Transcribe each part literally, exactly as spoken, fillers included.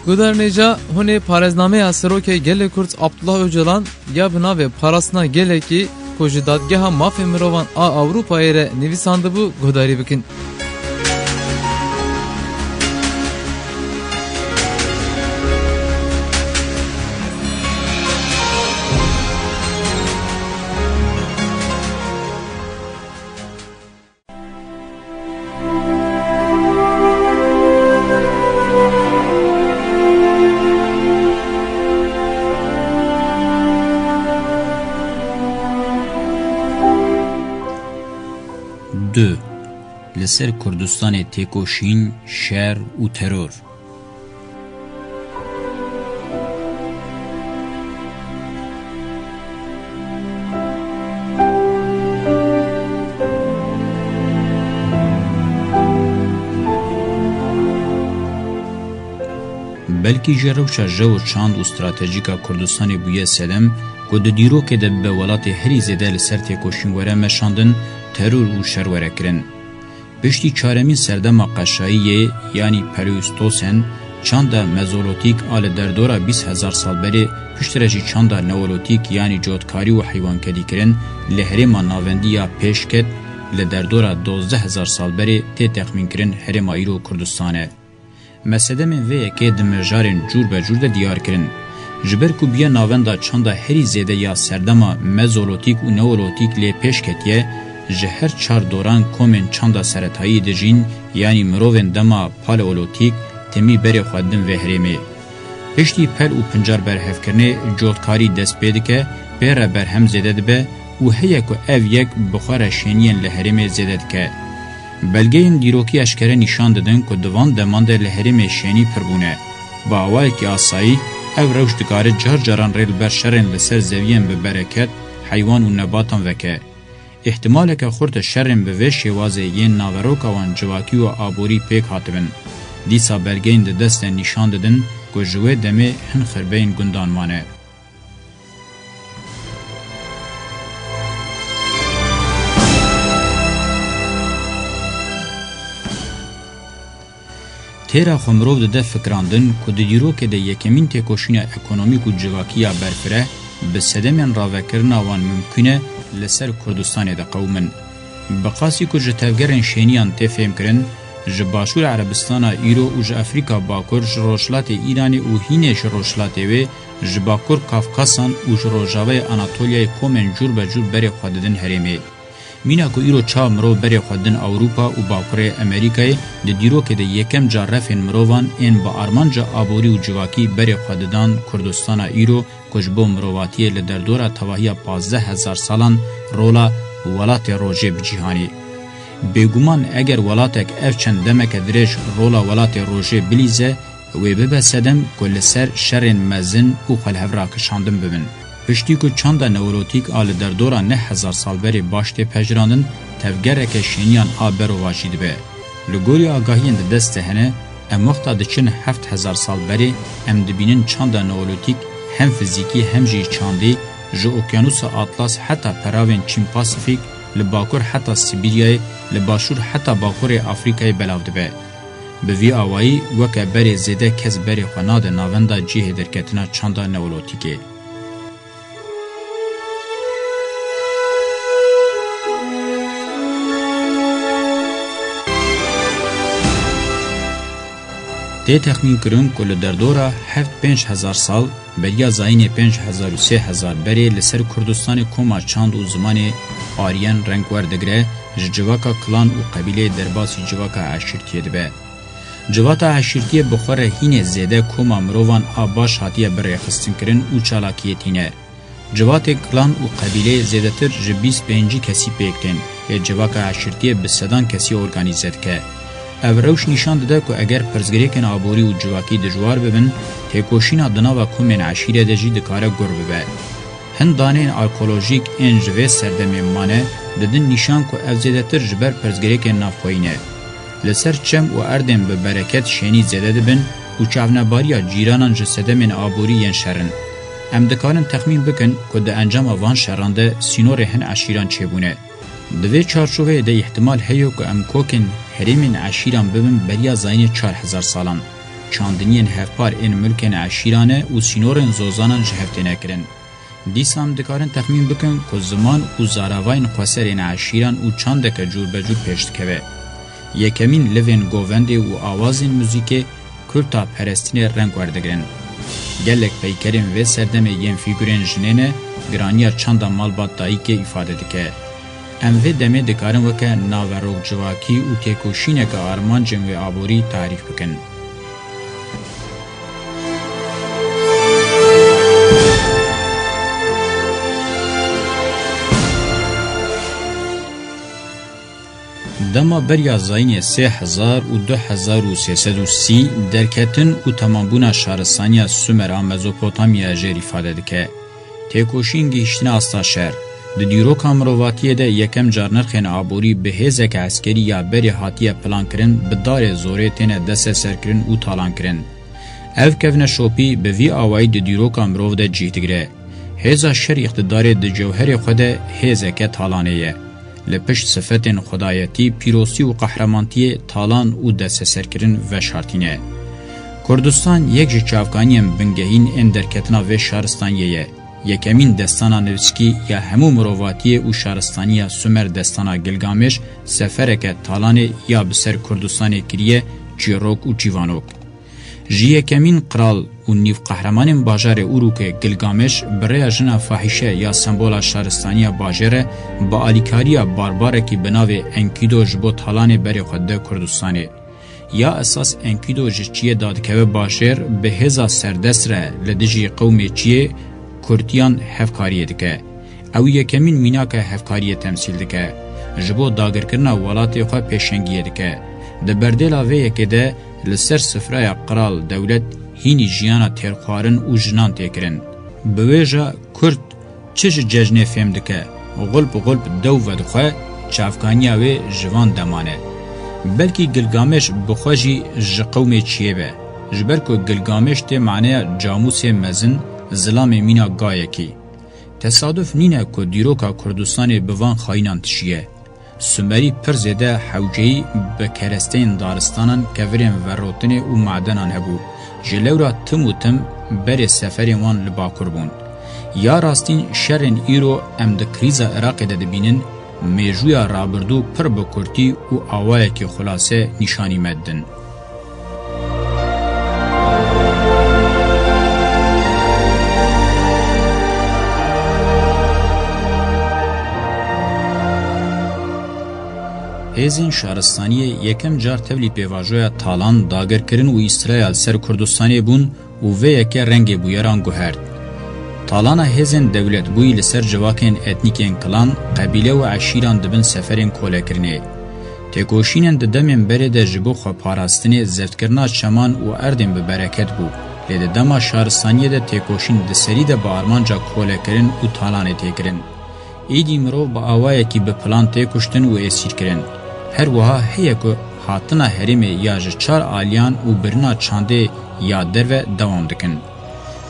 Guhdarên hêja, hûn ê parêznameya Serokê Gelê Kurd Abdullah Ocalan ya bi navê Parastina Gelekî ku ji Dadgeha Mafê Mirovan a Ewropayê re nivîsandibû guhdarî bikin. Du. Li ser Kurdistanê têkoşîn, şer û teror. Belkî ji rewşa jew çand û stratejîka Kurdistanê bûye sedem ku di dîrokê de bibe welatê herî zêde li ser têkoşîn were meşandin, teror û şer were kirin. Piştî çaremîn serdema qeşayiyê, yanî Paleostosen, çanda Mezolotîk a li derdora bîst hezar sal berê, piştre jî çanda Neolotîk, yanî cotkarî û heywankedîkirin, li herêma navendî ya pêş ket, li derdora dozdeh hezar sal berê tê texmînkirin herêma îro Kurdistan e. Me sedemên vê yekê di mijarên cûr be cûr de diyar kirin. Ji ber ku bûye navenda çanda herî zêde ya serdema Mezolotîk û Neolotîk lê pêş ketiye, ji her çar doran komên çanda seretayî dijîn, yanî mirovên dema Paleolotîk, timî berê xwe didin vê herêmê. Piştî pel û pincar berhevkirinê cotkarî dest pê dike, pê re berhem zêde dibe û heye ku ev yek bi xwe re şêniyên li herêmê zêde dike. Belgeyên dîrokî eşkere nîşan didin ku di van deman de li herêmê şênî pir bûne. Bi awayekî asayî, ev rewş dikare car caran rê li ber şerên li ser zeviyên bi bereket, heywan û nebatan veke. Îhtimaleke xurt e şerên bi vê şêwazê yên naveroka wan civakî û aborî pêk hatibin. Dîsa belgeyên di dest de nîşan didin ku ji wê demê hin xirbeyên gundan mane. Têra xwe mirov dide fikirandin ku di dîrokê de yekemîn têkoşîna ekonomîk û civakî ya berfireh bi sedemên ravekirina wan mimkûn e li ser Kurdistanê de qewimin. Bi qasî ku ji tevgerên şêniyan tê fêmkirin, ji Başûr Erebistana îro û ji Afrîka Bakur, ji Rojhilatê Îranê û hînê ji Rojhilatê wê, ji Bakur Kafkasan û ji Rojavayê Anatolyayê komên cûr be cûr berê xwe didin herêmê. Mîna ku îro çawa mirov berê xwe didin Ewropa û Bakurê Amerîkayê, di dîrokê de yekem car refên mirovan ên bi armanca aborî û civakî berê xwe didan Kurdistana îro ku ji bo mirovatiyê li derdora tevahiya pazdeh hezar salan rola welatê rojê bi cîhanê. Bêguman eger welatek ev çend demeke dirêj rola welatê rojê bilîze, wê bibe sedem ku li ser şerên mezin û xwe li hev rakişandin bibin. Piştî ku çanda neolotîk a li derdora neh hezar sal berê baş tê pejirandin, tevgereke şêniyan a berovajî dibe. Li gorî agahiyên di dest de hene, em wexta diçin heft hezar sal berê, em dibînin çanda neolotîk hem fizîkî hem jî çandî, ji Okyanusa Atlas heta peravên Çîn Pasîfîk, li bakur heta Sibîryayê, li başûr heta bakurê Afrîkayê belav dibe. Bi vî awayî, weke berê zêde kes berê xwe nade navenda cihê derketina çanda neolotîkê. Tê texmînkirin ku li derdora heft pênc hezar sal, beriya zayînê pênc hezar û sê hezar berê, li ser Kurdistanê koma çand û zimanê Aryen reng werdigire, ji civaka klan û qebîleyê derbasî civaka eşîrtiyê dibe. Civata eşîrtiyê bi xwe re hînê zêde koma mirovan a baş hatiye birêxistinkirin û çalakiyê tîne. Civatê klan û qebîleyê zêdetir ji bîst pêncî kesî pêk tên, lê civaka eşîrtiyê bi sedan kesî organîze dike. Ev rewş nîşan dide ku eger pirsgirêkên aborî û civakî dijwar bibin, têkoşîna di nava komên eşîrê de jî dikare gur bibe. Hin daneyên arkeolojîk ên ji vê serdemê mane didin nîşan ku ev zêdetir ji ber pirsgirêkên navxweyî ne. Li ser çem û erdên bi bereket şênî zêde dibin û çavnebariya cîranan ji sedemên aborî yên şer in. Em dikarin texmîn bikin ku di encama van şeran de sînorê hin eşîran çêbûne. Di vê çarçoveyê de îhtimal heye ku em kokên herêmên eşîran bibin beriya zayînê çar hezar salan. çandiniyên hevpar ên milkên eşîran e û sînorên zozanan ji hev têne kirin. Dîsa em dikarin texmîn bikin ku ziman û zaravayên xweser ên eşîran û çandeke cûrbecûr pêş dikeve. Yekemîn livên govendê û awazên muzîkê kulta perestînê reng werdigirin. Gelek peykerên vê serdemê yên fîgurên jinê ne, giraniya çanda malbat dayikê îfade dike. Em vê demê dikarin weke naverok civakî û têkoşîneke armancên wê aborî tarîf bikin. Dema beriya zayînê sê hezar û du hezar û sê sed û sî derketin û temambûna şaristaniya Sumer a Mezopotamyaya jêr îfade dike. Têkoşîn gihîştine asta şer. Di dîroka mirovatiyê de yekem car nirxên aborî bi hêzeke eskerî ya berê hatiye plankirin, bi darê zorê têne desteserkirin û talankirin. Ev kevneşopî bi vî awayî di dîroka mirov de cih digire. Hêza şer îqtidarê di cewherê xwe de hêzeke talanê ye. Li pişt sifetên xwedayetî, pîrosî û qehremantiye talan û desteserkirin veşartîne. Kurdistan yek ji çavkaniyên bingehîn ên derketina vê şaristaniyê ye. Yekemîn destana nivîskî ya hemû mirovatiyê û şaristaniya Sumer destana Gilgamêş sefereke talanê ya bi ser Kurdistanê kiriye çîrok û çîvanok. Ji yekemîn qral û nîvqehremanên bajarê Urûkê Gilgamêş bi rêya jina fahîşe ya sembola şaristaniya bajêr e, bi alîkariya barbarekî bi navê Enkido ji bo talanê berê xwe dide Kurdistanê. Ya esas Enkido ji çiyê dadikeve bajêr, bi hêza serdest re li dijî qewmê çiyê Kurtiyan hevkariyê dike. Ew yekemîn mînaka hevkariyê temsîl dike. Ji bo dagirkirina welatê xwe pêşengiyê dike. Di berdêla vê yekê de li ser sifreya qral dewlet hînî jiyana têrxwarin û jinan tê kirin. Bi wêja Kurd çi ji cejnê fêm dike, xulp xulp dew vedixwe, çavkaniya wê ji van deman e. Belkî Gilgamêş bi xwe jî ji qewmê çiyê be. Ji ber ku Gilgamêş tê maneya camûsê mezin, zilamê mîna gayekî. Tesaduf nîne ku dîroka Kurdistanê bi van xayînan tişiye. Sumerî pir zêde hewceyî bi keresteyên daristanan, kevirên verotinê û madenan hebû. Ji lewra tim û tim berê seferên wan li Bakur bûn. Ya rastîn şerên îro em di krîza Iraqê de dibînin, mêjûya rabirdû pir bi kurtî û awayekî xulase nîşanî me didin. Hêzên şaristaniyê yekem car tevlî pêvajoya talan, dagirkirin û îstîlaya li ser Kurdistanê bûn û vê yekê rengê bûyeran guhert. Talana hêzên dewletbûyî li ser civakên etnîkên kilan, qebîle û eşîran di bin seferên kolekirinê. Têkoşînên di demên berê de ji bo xweparastinê, zevtkirina çeman û erdên bi bereket bû, lê di dema şaristaniyê de têkoşîn di serî de bi armanca kolekirin û talanê tê kirin. Îdî mirov bi awayekî bi plan tê kuştin û êsîrkirin. Her wiha heye ku hatina herêmê ya ji çar aliyan û birina çandê ya derve dewam dikin.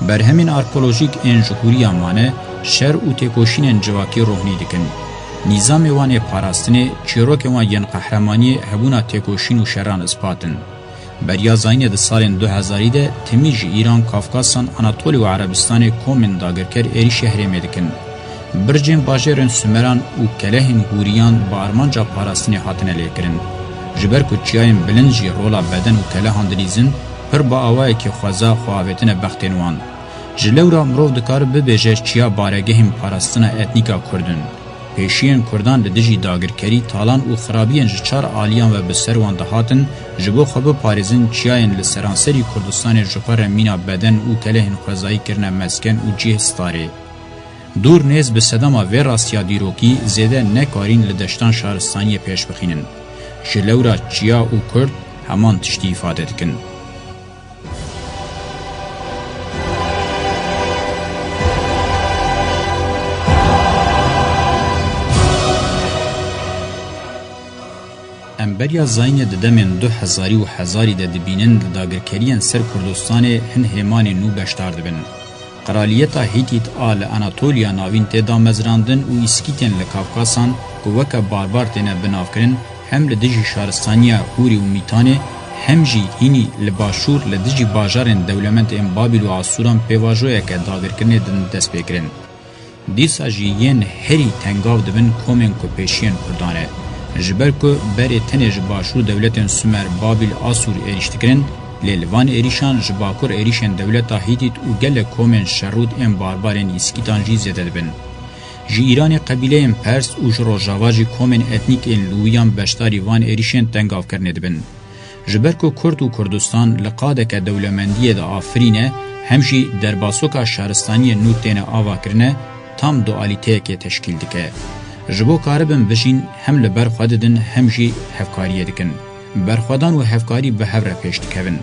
Berhemên arkeolojîk ên ji hûriya mane, şer û têkoşînên civakî rohnî dikin. Nîzamê wan ê parastinê, çîrokên wan yên qehremaniyê hebûna têkoşîn û şeran ispat in. Beriya zayînê di salên du hezarî de timî ji Îran, Kafkasan, Anatolî û Erebistanê komên dagirker êrîşê herêmê dikin. Bircên bajêrên Sumeran û kelehên hûriyan bi armanca parastinê hatine lêkirin. Ji ber ku çiyayên bilind jî rola beden û kelehan dilîzin, pir bi awayekî xweza xwe avêtine bextên wan. Ji lewra mirov dikare bibêje çiya baregehên parastina etnîka Kurd in. Pêşiyên Kurdan li dijî dagirkerî, talan û xirabiyên ji çar aliyan ve bi ser wan dihatin, ji bo xwe biparêzin, çiyayên li seranserî Kurdistanê ji xwe re mîna beden û kelehên xwezayî kirine mesken û cih starê. Dûr nêz bi sedema vê rastiya dîrokî zêde nekarîn li deştan şaristaniyê pêş bixînin. Ji lewra çiya û Kurd heman tiştî îfade dikin. Em beriya zayînê di demên du hezarî û hezarî de dibînin, li dagirkeriyên ser Kurdistanê hin hêmanên nû beşdar dibin. Qraliyeta Hîtît a li Anatoliya Navîn tê damezrandin û Îskîtên li Kafkasan ku weke barbar têne binavkirin, hem li dijî şaristaniya Hûrî û Mîtanê, Hem jî hînî li başûr li dijî bajarên dewlemend ên Babîl û Asûran pêvajoyeke dagirkirinê din dest pê kirin. Dîsa jî yên herî tengav dibin komên ku pêşiyên Kurdan e. Ji ber ku berê tenê ji başûr dewletên Sumer, Babîl, Asûr êrîş dikirin, lê li van êrîşan ji bakur êrîşên dewleta Hîtît û gelek komên şerrûd ên barbarên Îskîtan jî zêde dibin. Ji Îranê qebîleyên Pers û ji rojava jî komên etnîk ên Lûwiyan beşdarî van êrîşên tengavkirinê dibin. Ji ber ku Kurd û Kurdistan li qadeke dewlemendiyê de afirîne, hem jî derbasoka şaristaniyên nû têne avakirine, tam dualîteyekê teşkîl dike. Ji bo karibin bijîn, hem li ber xwe didin, hem jî hevkariyê dikin. Berxwedan û hevkarî bi hev re pêş dikevin.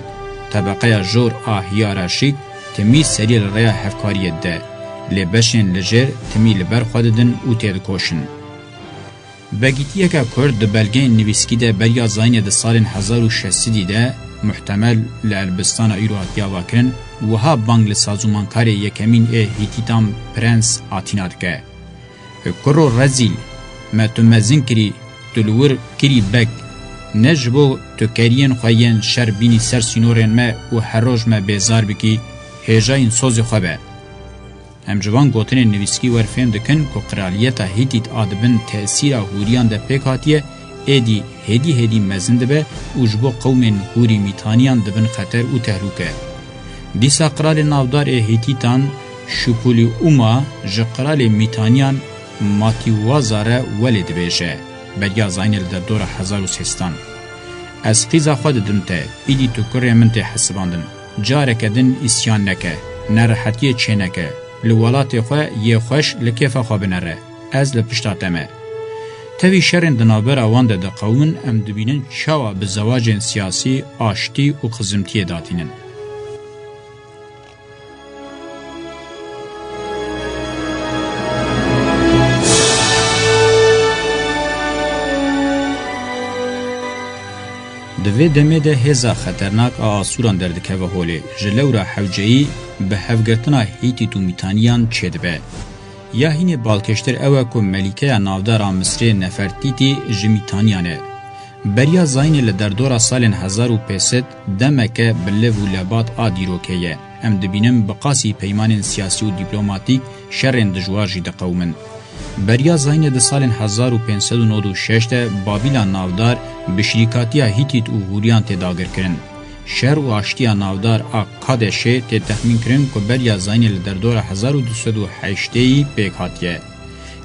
Tebeqeya jor a hiyararşîk timî seriyê li rêya hevkariyê dide, lê beşên li jêr timî li ber xwe didin û têdikoşin. Begîtiyeke Kurd di belgeyên nivîskî de beriya zayînê di salên hezar û şeş sedî de, muhtemel li Elbistana îro hatiye avakirin, wiha bang li sazûmankarê yekemîn ê Hîtîtan Prens Atîna dike: Kuro rezîl, me tu mezin kirî, tu li wir kirî beg. Ne ji bo tu keriyên xwe yên şer bînî ser sînorên me û her roj me bêzar bikî, hêjayîn sozê xwe be. Em ji van gotinên nivîskî wer fêm dikin ku qiraliyeta Hîtît a di bin tesîra Hûriyan de pêk hatiye, êdî hêdî hêdî mezin dibe û ji bo qewmên Hûrî Mîtaniyan dibin xeter û tehlûke. Dîsa qiralê navdar ê Hîtîtan Şupulîuma ji qiralê Mîtaniyan Matîwaza re welê dibêje, beriya zayînê li derdora hezar û sê sedan: Ez qîza xwe didim te, îdî tu kurê min tê hesibandin. Careke din îsyan neke, nerehetiyê çêneke. Li welatê xwe yê xweş li kêfa xwe binere. Ez li pişta te me. Tevî şerên di navbera wan de diqewimin, em dibînin çawa bi zewacên siyasî, aştî û xizimtiyê datînin. Di vê demê de hêza xeternak a Asûran derdikeve holê, ji lewra hewceyî bi hevgirtina Hîtît û Mîtaniyan çêdibe. Ya hînê balkêştir ew e ku melîkeya navdar a Misrê Nefertîtî ji Mîtaniyan e. Beriya zayînê li derdora salên hezar û pênc sed demeke bi liv û lebat a dîrokê ye. Em dibînin bi qasî peymanên siyasî û dîplomatîk şerên dijwar jî diqewimin. Beriya zayînê di salên hezar û pênc sed û nod û şeş de Babîla navdar bi şirîkatiya Hîtît û Hûriyan tê dagirkirin. Şer û aştiya navdar a Kadeşê tê texmînkirin ku beriya zayînê li derdora hezar û du sed û heştê yî pêk hatiye.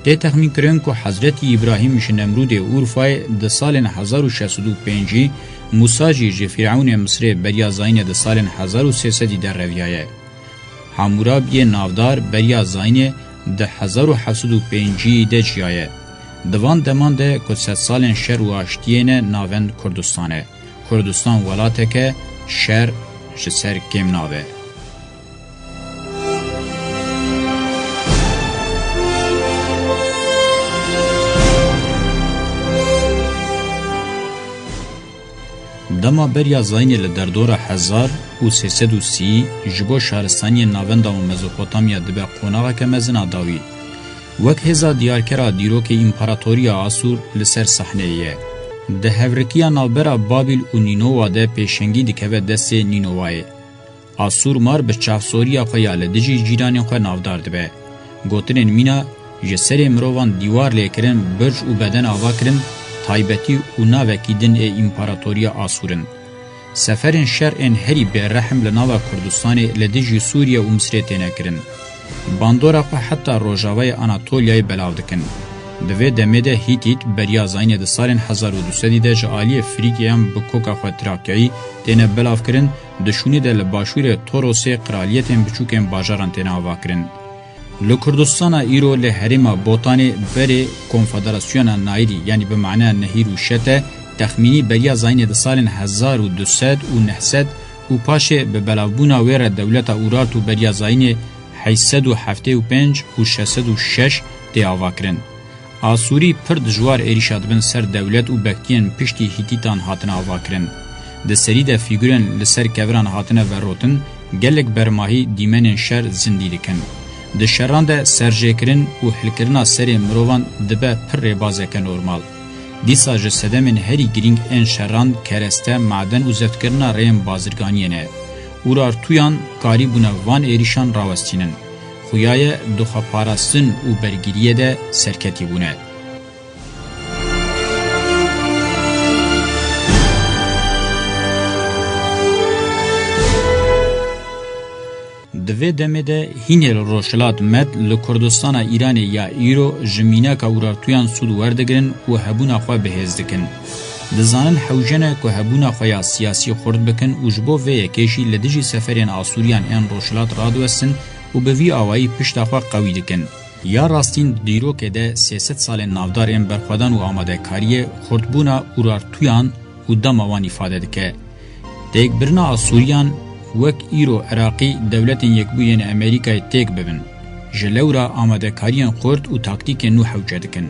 Tê texmînkirin ku Hezretî Îbrahîm ji Nemrûdê Urfayê di salên hezar û şeş sed û pêncî, Mûsa jî ji Fîrewnê Misrê beriya zayînê di salên hezar û sê sedî de reviyaye. Hamûrabiyê navdar beriya zayînê di hezar û heft sed û pêncî de jiyaye. Di van deman de ku sedsalên şer û aştiyê ne navend Kurdistan e. Kurdistan welateke şer ji ser kêm nabe. Dema beriya zayînê li derdora hezar û sê sed û sî ji bo şaristaniyên navenda û Mezopotamya dibe qonaxeke mezin a dawî. Wek hêza diyarker a dîrokê Împaratoriya Asûr li ser sahneyê ye. Di hevrikiya navbera Babîl û Nînowa de pêşengî dikeve destê Nînowayê. Asûrmar bi çavsoriya xwe ya li dijî cîranên xwe navdar dibe. Gotinên mîna, ji serê mirovan dîwar lêkirin, birc û beden ava kirin, taybetî û navekî din ê Împaratoriya Asûr in. Seferên şer ên herî bêrehm li nava Kurdistanê li dijî Sûriye û Misrê têne kirin. Bandora xwe heta rojavayê Anatolyayê belav dikin. Di vê demê de Hîtît beriya zayînê di salên hezar û du sedî de ji aliyê Frîgiyan bi koka xwe Trakyayî têne belavkirin, di şûnê de li başûrê Torosê qiraliyetên biçûkên bajaran têne avakirin. Li Kurdistana îro li herêma Botanê berê Konfederasyona Naîlî, yanî bi maneya nehîr û şete, texmînî beriya zayînê di salên hezar û du sed û neh sed û paşê bi belavbûna wê re dewleta Urartu beriya zayînê heyş sed û heftê û pênc û şeş sed û şeş tê avakirin. Asûrî pir dijwar êrîşa dibin ser dewlet û bektiyên piştî Hîtîtan hatine avakirin. Di serî de fîgurên li ser keviran hatine verotin, gelek bermahî dîmenên şer zindî dikin. Di şeran de serjêkirin û hilkirina serê mirovan dibe pir rêbazeke normal. Dîsa ji sedemên herî girîng ên şeran kereste, maden û zeftkirina rêyên bazirganiyê ne. Urartuyan karîbûne van êrîşan rawestînin. Xuya ye di xweparastin û bergiriyê de serketî bûne. Di vê demê de hînê li Rojhilat Med li Kurdistana Îranê ya îro ji mînaka Urartuyan sûd werdigirin û hebûna xwe bi hêz dikin. Dizanin hewce ne ku hebûna xwe ya siyasî xurt bikin û ji bo vê yekê jî li dijî seferên Asûriyan ên Rojhilat radiwestin û bi vî awayî pişta xwe qewî dikin. Ya rastîn di dîrokê de sê sed salên navdar ên berxwedan û amadekariyê, xurtbûna Urartuyan û dema wan îfade dike. Têkbirina Asûriyan wek îro Iraqî Dewletên Yekbûyî yên Amerîkayê têk bibin. Ji lewra amadekariyên xurt û taktîkên nû hewce dikin.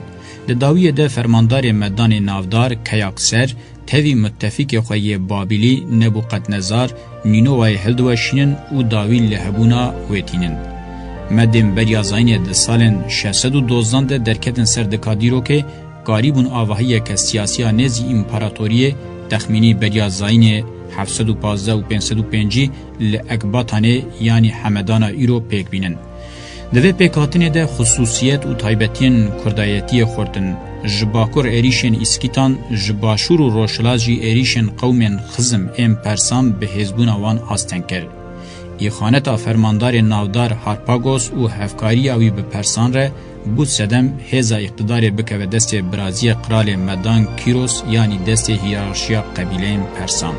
Di dawiyê de fermandarê Medanê navdar Keyakser tevî mutefîkê xwe yê Babîlî Nebûqednezar Nînowayê hildiweşînin û dawî li hebûna wê tînin. Medên beriya zayînê di salên şeş sed û dozdan de derketin ser dika dîrokê, karîbûn avahiyeke siyasiya nêzî împaratoriyê, texmînî beriya zayînê heft sed û pazdeh û pênc sed û pêncî li Ekbatanê, yanî Hemedana îro pêk bînin. Di vê pêkhatinê de xusûsiyet û taybetiyên kurdayetiyê xurt in. Ji bakur êrîşên Îskîtan, ji başûr û rojhilat jî êrîşên qewmên xizm ên Persan bi hêzbûna wan asteng kir. Îxaneta fermandarê navdar Harpagos û hevkariya wî bi Persan re bû sedem hêza îqtidarê bikeve destê biraziyê qralê Medan Kîros, yanî destê hiyerarşiya qebîleyên Persan.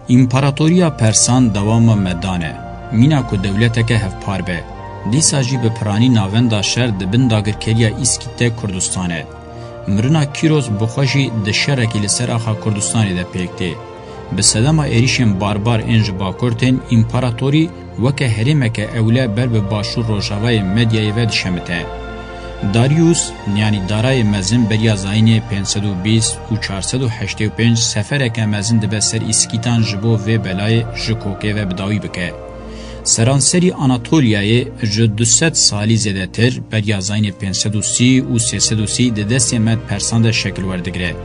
Împaratoriya Persan dewama Medan e. Mîna ku dewleteke hevpar be, dîsa jî bi piranî navenda şer di bin dagirkeriya Îskît de Kurdistan e. Mirina Kîros bi xwe jî di şerekî li ser axa Kurdistanê de pêk tê. Bi sedema êrîşên barbar ên ji bakur tên, împaratorî weke herêmeke ewle ber bi başûr rojavayê Medyayê ve dişemite. Darius, yanî Darayê Mezin, beriya zayînê pênc sed û bîst û çar sed û heştê û pênc sefereke mezin dibe ser Îskîtan ji bo vê belayê ji kokê ve bi dawî bike. Seranserî Anatoliyayê ji du sed salî zêdetir, beriya zayînê pênc sed û sî û sê sed û sî di destê Med Persan de şekil werdigire.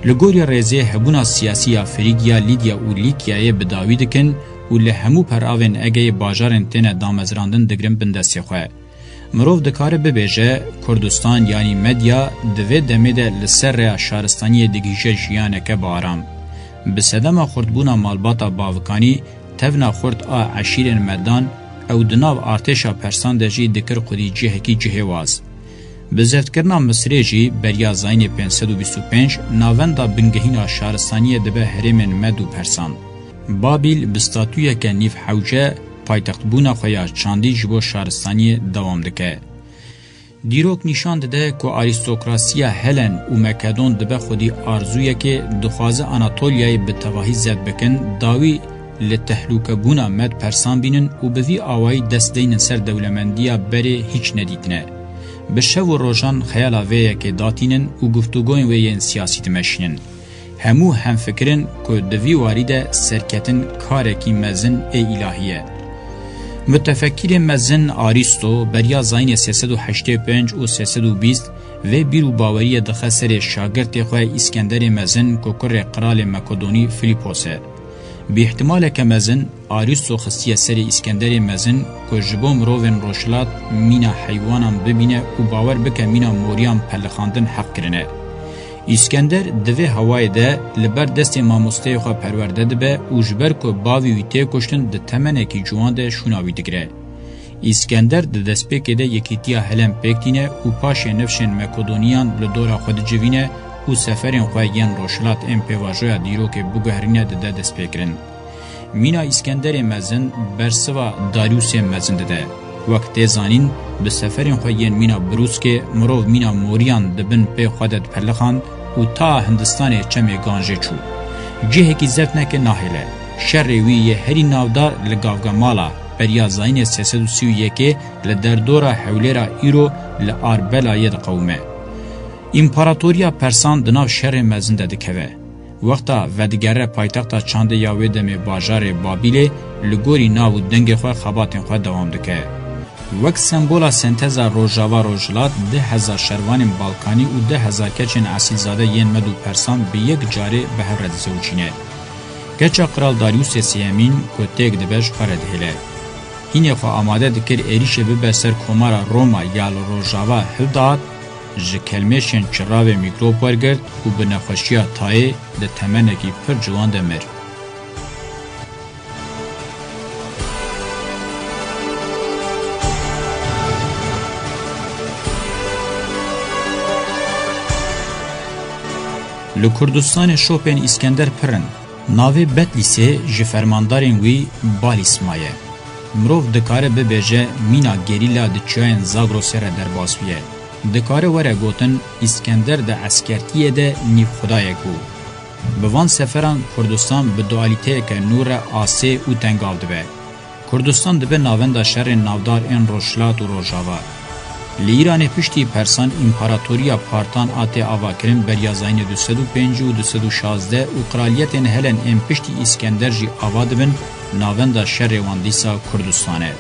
Li gorî rêzê hebûna siyasî ya Frîgya, Lîdya û Lîkyayê bi dawî dikin û li hemû peravên Egeyê bajarên têne damezrandin digirin bin destê xwe. Mirov dikare bibêje, Kurdistan yanî Medya di vê demê de li ser rêya şaristaniyê digihîje jiyaneke bi aram. Bi sedema xurtbûna malbata bavikanî, tevna xurt a eşîrên Medan, ew di nav artêşa Persan de jî dikir xwedî cihekî cihêwaz. Bi zeftkirina Misirê jî beriya zayînê pênc sed û bîst û pênc navenda bingehîn a şaristaniyê dibe herêmên Med û Persan. Babîl bi statûyeke nîv hewce paytextbûna xwe ya çandî ji bo şaristaniyê dewam dike. Dîrok nîşan dide ku arîstokrasiya Helen û Makedon dibe xwedî arzûyekê, dixwaze Anatoliyayê bi tevahî zeft bikin, dawî li tehlûkebûna Med Persan bînin û bi vî awayî dest deynin ser dewlemendiya berê hîç nedîtine. Bi şev û rojan xeyala vê yekê datînin û guftûgoyên wê yên siyasî dimeşînin. Hemû hemfikir in ku di vî warî de serketin karekî mezin ê îlahî ye. Mutefekirê mezin Arîsto beriya zayînê sê sed û heştê û pênc û sê sed û bîst vê bîr û baweriyê dixe serê şagirtê xwe Îskenderê Mezin ku kurê qralê Makedonî Filîpos e. Bi îhtimaleke mezin, Arîsto xistiye serê Îskenderê Mezin ku ji bo mirovên rojhilat mîna heywanan bibîne û bawer bike mîna moriyan pelixandin heq kirine. Îskender di vê hewayê de li ber destê mamosteyê xwe perwerde dibe û ji ber ku bavê wî tê kuştin, di temenekî ciwan de şûna wî digire. Îskender di destpêkê de yekîtiya Helen pêk tîne û paşê nifşên Makedoniyan li dora xwe dicivîne û seferên xwe yên rojhilat ên pêvajoya dîrokê biguherîne dide destpêkirin. Mîna Îskenderê Mezin bersiva Dariusê Mezin dide. Wek tê zanîn, bi seferên xwe yên mîna Brûskê mirov mîna moriyan di bin pê xwe de dipelixand û ta Hindistanê çemê Ganjê çû. Cihekî zeft neke nahêle. Şerê wî yê herî navdar li Gavgamala, beriya zayînê sê sed û sî û yekê li derdora Hewlêra îro li Arbelayê diqewime. Împaratoriya Persan di nav şerê mezin de dikeve. Wexta vedigere paytexta çandê ya wê demê bajarê Babîlê, li gorî nav û dengê xwe xebatên xwe dewam dike. Wek sembola senteza Rojava Rojhilat, du hezar şervanên Balkanî û du hezar keçên esîlzade yên Med û Persan bi yek carê bi hev re dizewicîne. Keça Qral Daryusê Sêyemîn ku têk dibe ji xwe re dihêle. Hînê xwe amade dikir êrîşê bibe ser Komara Roma ya li Rojava hildihat, ji kelmêşên çiravê mîkrop wergirt û bi nexweşiya tayê di temenekî pir ciwan de mir. Li Kurdistanê şopên Îskender pir in. Navê Betlîsê ji fermandarên wî Balîs maye. Mirov dikare bibêje mîna gerîla di çiyayên Zagrosê re derbas bûye. Dikare were gotin Îskender di eskertiyê de nîvxwedayek bû. Bi van seferan Kurdistan bi dualîteyeke nû re asê û tengav dibe. Kurdistan dibe navenda şerên navdar ên Rojhilat û Rojava. Li Îranê piştî Persan împaratoriya Partan a tê avakirin beriya zayînê du sed û pêncî û du sed û şazdeh û qraliyetên Helen ên piştî Îskender jî ava dibin, navenda şerê wan dîsa Kurdistan e.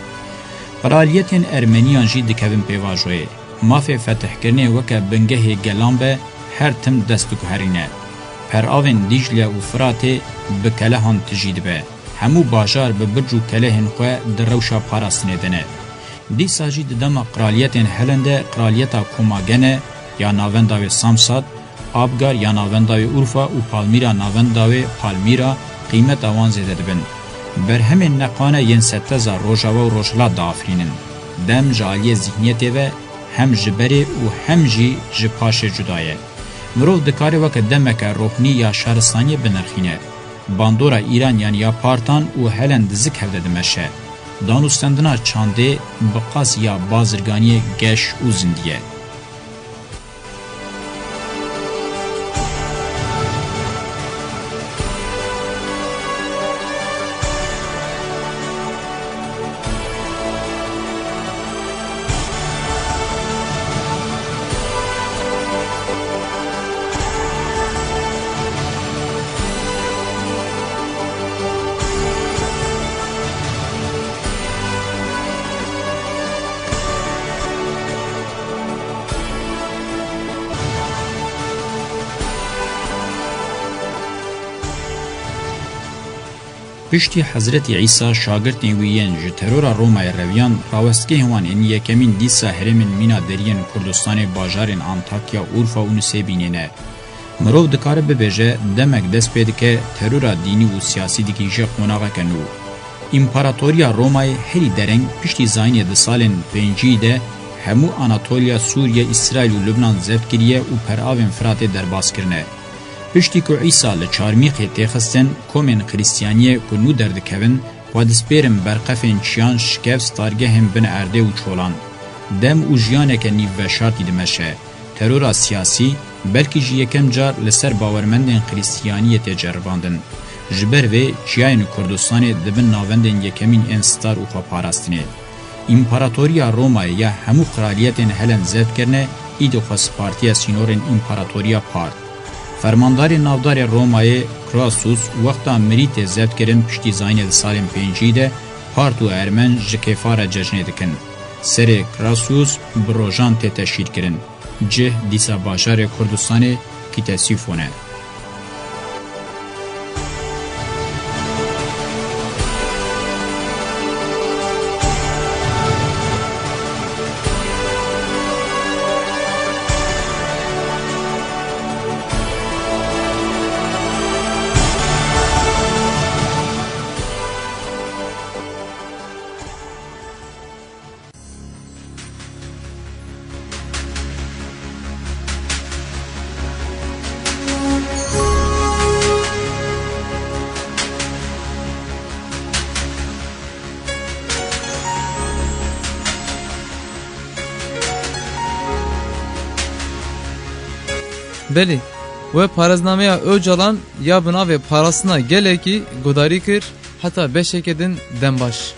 Qraliyetên Ermeniyan jî dikevin pêvajoyê. Mafê fetihkirinê weke bingehê gelan be, her tim dest diguherîne. Peravên Dîcle û Firatê bi kelehan tijî dibe. Hemû bajar bi birc û kelehên xwe di rewşa parastinê de ne. Dîsa jî di dema qraliyetên Helen de qraliyeta Komagene ya navenda wê Samsat, Abgar ya navenda wê Urfa û Palmîra navenda wê Palmîra qîmeta wan zêde dibin. Berhemên neqane yên senteza Rojava û Rojhilat diafirînin. Dem ji aliyê zîhniyetê ve hem ji berê û hem jî ji paşê cuda ye. Mirov dikare weke demeke rohnî ya şaristaniyê binirxîne. Bandora Îran yan ya Partan û Helen di zik hev de dimeşe. Danûstendina çandê bi qas ya bazirganiyê geş û zindî ye. Piştî Hezretî Îsa şagirtên wî yên ji terora Romayê reviyan, rawestgehên wan ên yekemîn dîsa herêmên mîna deriyên Kurdistanê bajarên Antakya, Urfa û Nusêbînê ne. Mirov dikare bibêje demek dest pê dike terora dînî û siyasî digihîje qonaxeke nû. Împaratoriya Romayê herî dereng piştî zayînê di salên pêncî de hemû Anatoliya, Sûriye, Îsraîl û Lubnan zebt kiriye û peravên Firatê derbas kirine. Piştî ku Îsa li Çarmîxê tê xistin, komên Xiristiyaniyê ku nû derdikevin, xwe dispêrin berqefên çiyan, şikeft, stargehên bin erdê û çolan. Dem û jiyaneke nîvveşartî dimeşe. Terora siyasî, belkî jî yekem car li ser bawermendên Xiristiyaniyê tê ceribandin. Ji ber vê, çiyayên Kurdistanê dibin navendên yekemîn ên star û xweparastinê. Împaratoriya Romayê ya hemû qraliyetên Helen zebt kirine, îdî xwe spartiye sînorên Împaratoriya Part. Fermandarê navdarê Romayê Crassus wexta mirî tê zebt kirin piştî zayînê di salên pêncî de Part û Ermen ji kêfa re cejnê dikin. Serê Crassus bi rojan tê teşhîr kirin. Cih dîsa bajarê Kurdistanê Kîtesîfon e. Belê, we parêznameya Ocalan ya bi navê Parastina Gelekî guhdarî kir, heta beşeke din dem baş.